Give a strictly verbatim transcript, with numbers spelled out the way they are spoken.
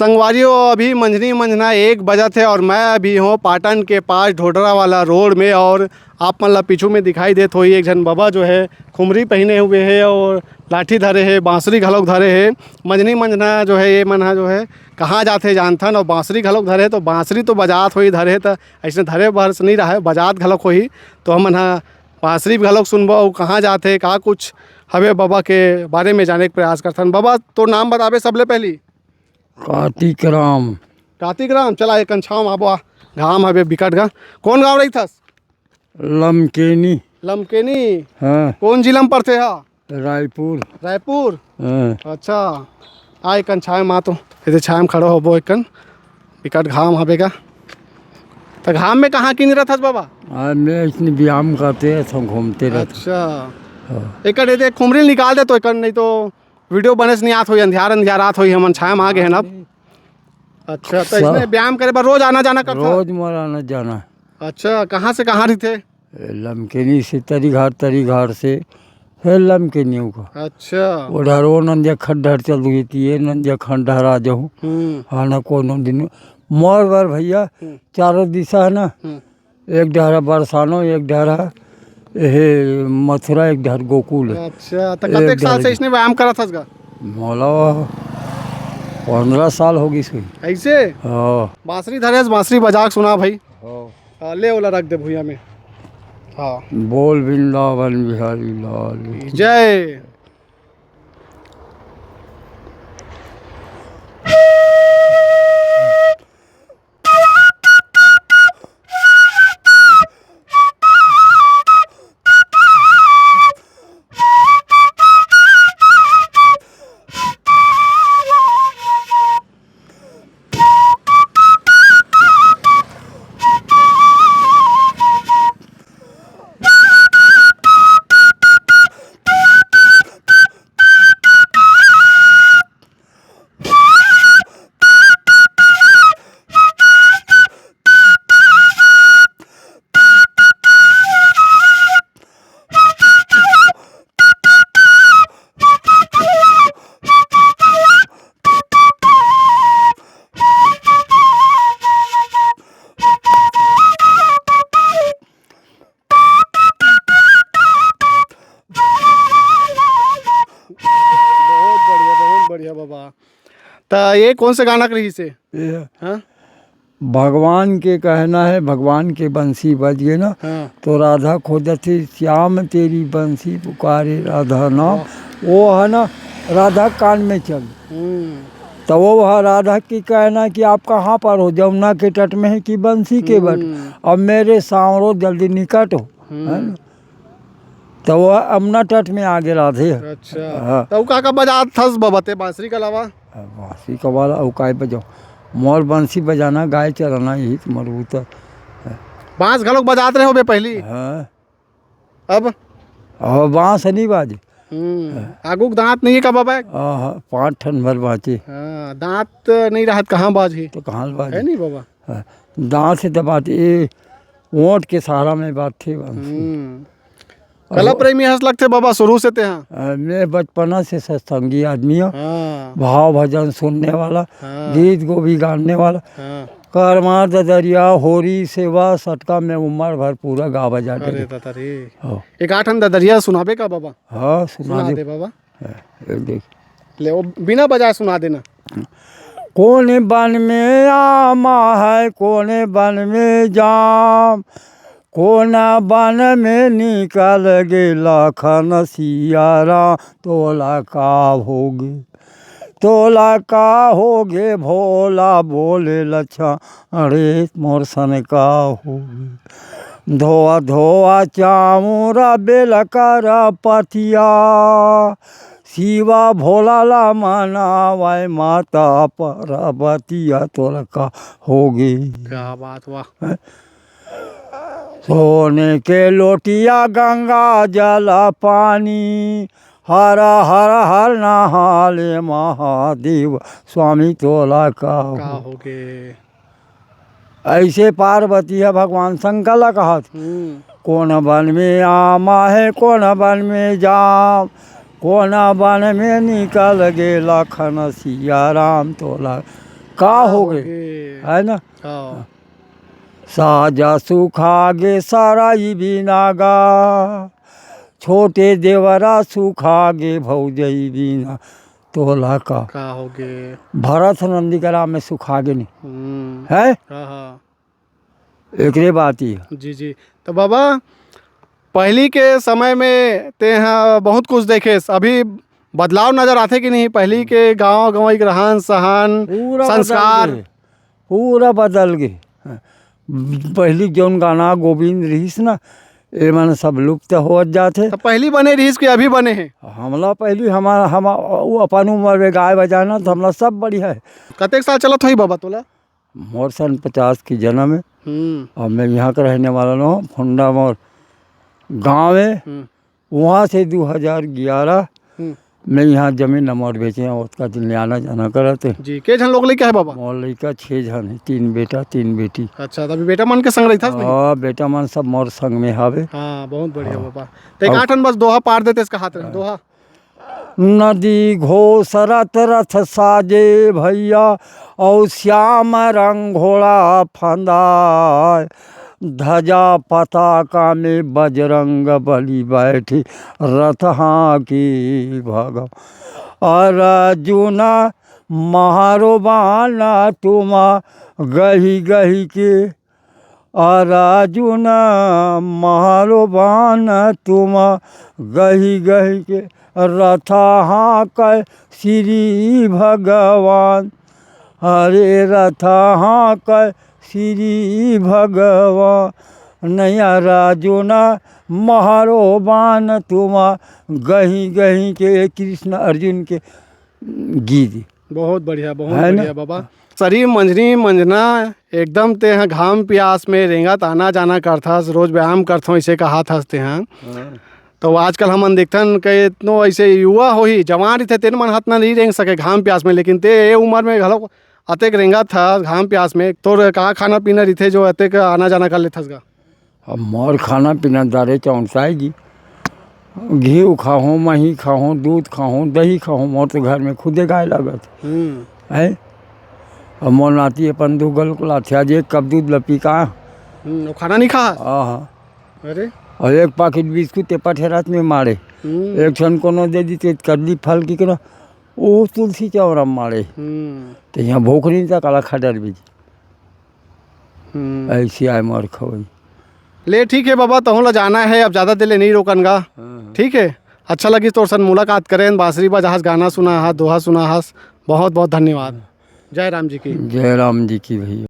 संगवारियों, अभी मंझनी मंझना एक बजत हे और मैं अभी हूँ पाटन के पास ढोडरा वाला रोड में। और आप मन ला पीछू में दिखाई देत होही, एक झन बबा जो है खुमरी पहिने हुए हे और लाठी धरे हे, बांसुरी घलोक धरे हे। मंझनी मंझना जो है, ये मन ह जो है कहाँ जाथे जानथन, और बांसुरी घलोक धरे हे, तो बांसुरी तो बजात होही धरे हे, त अइसने धरे भर से नहीं रहे, बजात घलोक होही। तो हमन ह बांसुरी घलोक सुनबो, अउ कहाँ जाथे, का कुछ हवे बबा के बारे में जाने के प्रयास करथन। बबा, तो नाम बताबे सबले पहली। कार्तिक राम। कार्तिक राम, चला एकन छाँव म आबो आ। घाम हवे बिकट गा। कौन गाँव रहिथस? लमकेनी। लमकेनी? हाँ। कौन जिला म पड़थे हा? रायपुर। रायपुर? हाँ। अच्छा। आ एकन छाँव म आ तो। एदे छाँव म खड़ो होबो एकन। बिकट घाम हवे गा। त घाम में कहाँ किनी रथस बाबा? आ, मैं इसने व्यायाम करते रहता हूँ, घूमते रहता हूँ। अच्छा। हाँ। एकन एदे खुमरी ल निकाल दे तो एकन, नहीं तो वीडियो बने से नहीं आत होही, अंधियार अंधियार आत होही, हमन छाँव म आ गे हन अब। अच्छा, तो सा- इसमें व्यायाम करे बर रोज आना जाना करथा? रोज मोर आना जाना। अच्छा, कहाँ से कहाँ रहिथे? ए, लमकेनी से तरीघाट, तरीघाट से फिर लमकेनी का। अच्छा। वो डहर वो नंदिया खंड डहर चल गई थी, ये नंदिया खंड डहर आ जाऊँ। हम्म। आना कोनो दिन मोर बर भैया, हम्म। चारों दिशा है ना, हम्म। एक डहर बरसानो, एक डहर हे मथुरा, एक डहर गोकुल। अच्छा, त एक कतेक साल डहर से इसने व्यायाम करत हस गा? मोला पंद्रह साल हो गइस होही। ऐसे? हाँ। बांसुरी धरे हस, बांसुरी बजा के सुना भाई। हाँ। हाँ, ले ओला रख दे भुइयां में। हाँ। बोल वृंदावन बिहारी लाल की जय। बहुत बढ़िया, बहुत बढ़िया बाबा। त ये कौन से गाना के रहिस हे? ये हाँ? भगवान के कहना है, भगवान के बंसी बज गे ना, हाँ। तो राधा खोजत हे, "श्याम तेरी बंसी पुकारे राधा ना।" वाह। वो है ना, राधा कान में चल। हम्म। तो वो वह राधा की कहना कि आप कहाँ पर हो, जमुना के तट में है कि बंसी के बट? हम्म। अब मेरे सांवरो जल्दी निकट हो, हम्म। है ना? तो वो अमना तट में आ गे राधे। अच्छा। हाँ। तो का का बजात हस बबा ते बांसुरी के अलावा? बांसुरी के अलावा अउ काय बजाओ? मोर बंसी बजाना, गाय चराना, यही तो मोर उतर। बांस घलोक बजात रहे होबे पहली? हाँ। अब? अब बांस नहीं बाजे। हम्म। आगू के दांत नहीं है का बाबा? आहा, पाँच ठन भर बांचे। हाँ, दांत नहीं रहत, कहाँ बाजही? तो कहाँ बाजे? है नहीं बाबा? हाँ, दांत से दबाते, ये ओंठ के सहारा में बात थी बांस। हम्म। कला प्रेमी हस लगथे बाबा शुरू से तेहा। अ, मैं बचपना से सत्संगी आदमी हूँ। हाँ। भाव भजन सुनने वाला, हाँ। गीत गोविंद गाने वाला। हाँ। करमा ददरिया, होरी सेवा, सटका में उम्र भर पूरा गा बजा के अरे दे। दादा रे। हाँ। एक आठन ददरिया सुनाबे का बाबा? हाँ, सुना सुना दे। दे बाबा। हाँ, ये देख। ले, वो बिना बजाए सुना देना। कोन बन में आमा है, कोन बन में जाम, कोन बन में निकल गे लखन सिया राम, तोला का होगे, तोला का होगे भोला बोले लछन रे मोर सन का होगे। धोआ धोआ चाउर बेल कर पतिया, शिवा भोला ला मनावय माता पार्वतिया तोर का होगे। क्या बात, वाह। सोने के लोटिया गंगा जल पानी, हर हर हर नहाले महादेव स्वामी तोला का का हो। होगे। ऐसे पार्वती ह भगवान शंकर ला कहत, हम्म। कोन बन में आमा है, कोन बन में जाम, कोन बन में निकल गे लखन सिया राम तोला का हो गे? होगे? है ना? हाँ। साजा सुखा गे सरई बिना गा, छोटे देवरा सुखा गे भौजई बिना, तोला का? का हो गे? भरत नंदीग्राम में सुखा गे नहीं। हम्म। है? हाँ, हाँ। एकरे बात ही है। जी, जी। तो बाबा, पहली के समय में ते ह बहुत कुछ देखेस, अभी बदलाव नजर आथे कि नहीं? पहली के गाँव गंवई के रहन सहन, पूरा बदल संस्कार। गे, पूरा बदल गे। पहली जौन गाना गोविंद रहिस ना, ए मन सब लुप्त होत जाथे। तो पहली बने रहिस कि अभी बने हे? हमला पहली हमारा, हम, वो अपन उम्र में गाय बजाना तो हमला सब बढ़िया है। कतेक साल चलत होही बाबा तोला? मोर सन पचास की जन्म है। हम्म। और मैं यहाँ का रहने वाला ना हूँ, फुंडा मोर गाँव है। हम्म। वहाँ से दो हज़ार ग्यारह हम्म। में यहाँ जमीन नमौर बेचे हैं, उसका दिन ले आना जाना करत है। जी, के झन लोग लइका है बाबा? मोर लइका छः झन है, तीन बेटा, तीन बेटी। अच्छा, तो अभी बेटा मन के संग रहिथस नहीं? हाँ, बेटा मन सब मोर संग में हावे। हाँ, बहुत बढ़िया हाँ। बाबा। तो एक और आठ ठन बस दोहा पार देते इसका हाथ रहे, हाँ। दोहा। नदी घोष रथ रथ साजे भैया, और श्याम रंग घोड़ा फंदाय। ध्वजा पताका में बजरंग बली बैठी, रथ हाँकी भगव। अर्जुन मारो बाण तुम गहि गहि के, अर्जुन मारो बाण तुम गहि गहि के, रथ हाँकै श्री भगवान। अरे रथ हाँकै श्री भगवान, नैया राजुन मारो बाण तुम गहि गहि के। कृष्ण अर्जुन के गीत। बहुत बढ़िया, बहुत है ना? बढ़िया बाबा। सरी मंझनी मंझना एकदम ते ह घाम पियास में रेंगत आना जाना करथस, रोज व्यायाम करथों, इसे कहा थस ते ह। हाँ। तो आजकल हमन देखथन कि इतनो ऐसे युवा होही, जवान रहिथे, तेन मन हतना नहीं रेंग सके घाम पियास में, लेकिन ते ए उम्र में घलो अतेक रेंगत हस घाम पियास में। तोर का खाना पीना रहिथे जो अतेक आना जाना कर लेथस गा? अब मोर खाना पीना दारे चौंसाए जी, घी खाहूँ, मही खाहूँ, दूध खाहूँ, दही खाहूँ, मोर तो घर में खुदे गाय लागत हम्म। है। अब मोर नाती अपन दू गल को लाथे, आज एक कप दूध लपी का। हम्म, वो खाना नहीं खा? हाँ, हाँ। अरे। और एक पाकिट बिस्कुट ते पठेरात में मारे। हम्म। एक ठन कोनो दे दी ते कदली फल की करो, वो तुलसी चौरा मारे। हम्म। तो यहाँ भूख नहीं था, काला खा डर बीज। हम्म। ऐसी आय मार खवई। ले ठीक है बाबा, तहूँ ला जाना है, अब ज़्यादा देर ले नहीं रोकन गा। हाँ, हाँ। ठीक है, अच्छा लगी तोर सन मुलाकात करें, बांसुरी बजाहस, गाना सुना हस, दोहा सुना हस, बहुत बहुत धन्यवाद। हाँ। जय राम जी की। जय राम जी की भैया।